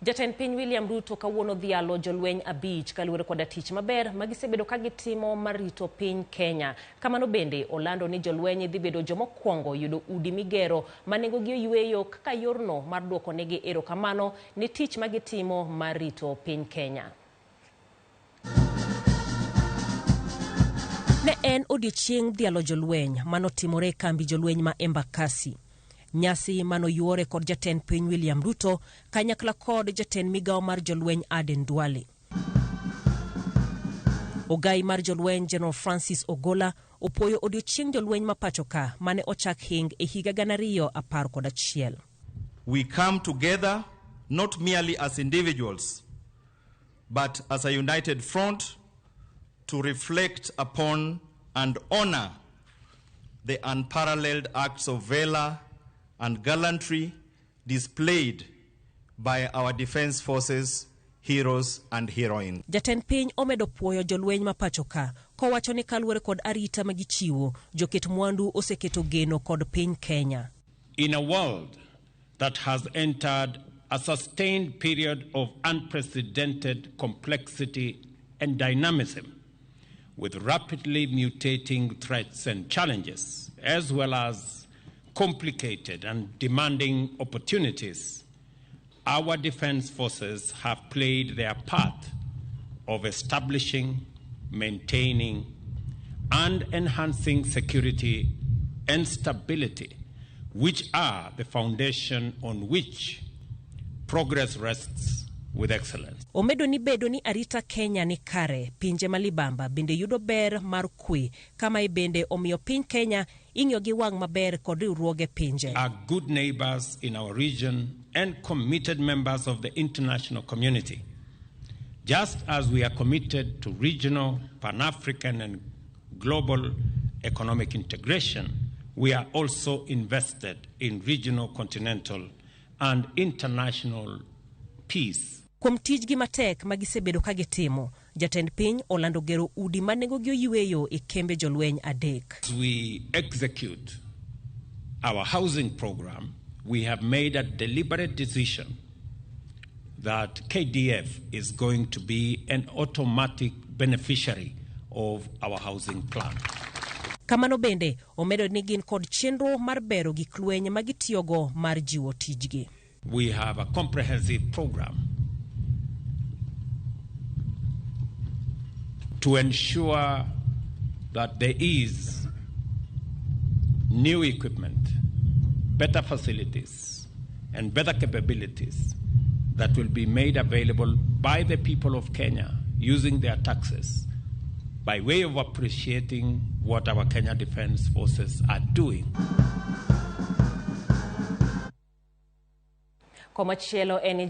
Jatend piny William Ruto kawuono dhialo jolweny 5 kaluwore koda tich maber ma gisebedo ka gitimo mar rito piny Kenya. Kamano bende olando ni jolweny dhi bedo jomokwongo yudo udi migero ma nengogi oyweyo kaka yorno mar duoko negi erokamano ne tich ma gitimo mar rito piny Kenya. Ne en odiechieng' dhialo jolweny manotimore e kambi jolweny ma Embakasi. Nyasi manoyuore kod jatend piny William Ruto kanyakla kod jatend migawo mar jolweny Aden Duale. Ogai mar jolweny General Francis Ogola opuoyo odiechieng' jolweny ma pacho ka mane ochak hing e higa 2011. We come together not merely as individuals but as a united front to reflect upon and honor the unparalleled acts of valor and gallantry displayed by our defense forces, heroes and heroines. Jatend piny omedo puoyo jolweny ma pacho ka kowacho ni kaluwore kod arita ma gichiwo, joket mwandu oseketo geno kod piny Kenya. In a world that has entered a sustained period of unprecedented complexity and dynamism, with rapidly mutating threats and challenges, as well as complicated and demanding opportunities, our defense forces have played their part of establishing, maintaining, and enhancing security and stability, which are the foundation on which progress rests with excellence. Omedo ni bedo ni arita Kenya ni kare, pinje ma libamba bende yudo ber mar kwe, kama bende omiyo piny Kenya ing'iyo gi wang' maber kod riwruoge pinje. Are good neighbors in our region and committed members of the international community. Just as we are committed to regional, Pan-African and global economic integration, we are also invested in regional, continental and international peace. Kuom tijgi matek ma gisebedo ka gitimo, jatend piny olando gero udi ma nengogi oyweyo e kembe jolweny 3. As we execute our housing program, we have made a deliberate decision that KDF is going to be an automatic beneficiary of our housing plan. Kamano bende omedo ni gin kod chenro mar bero gik lweny ma gitiyogo mar jiwo tijgi. We have a comprehensive program to ensure that there is new equipment, better facilities, and better capabilities that will be made available by the people of Kenya using their taxes by way of appreciating what our Kenya Defence Forces are doing. Komachielo en ni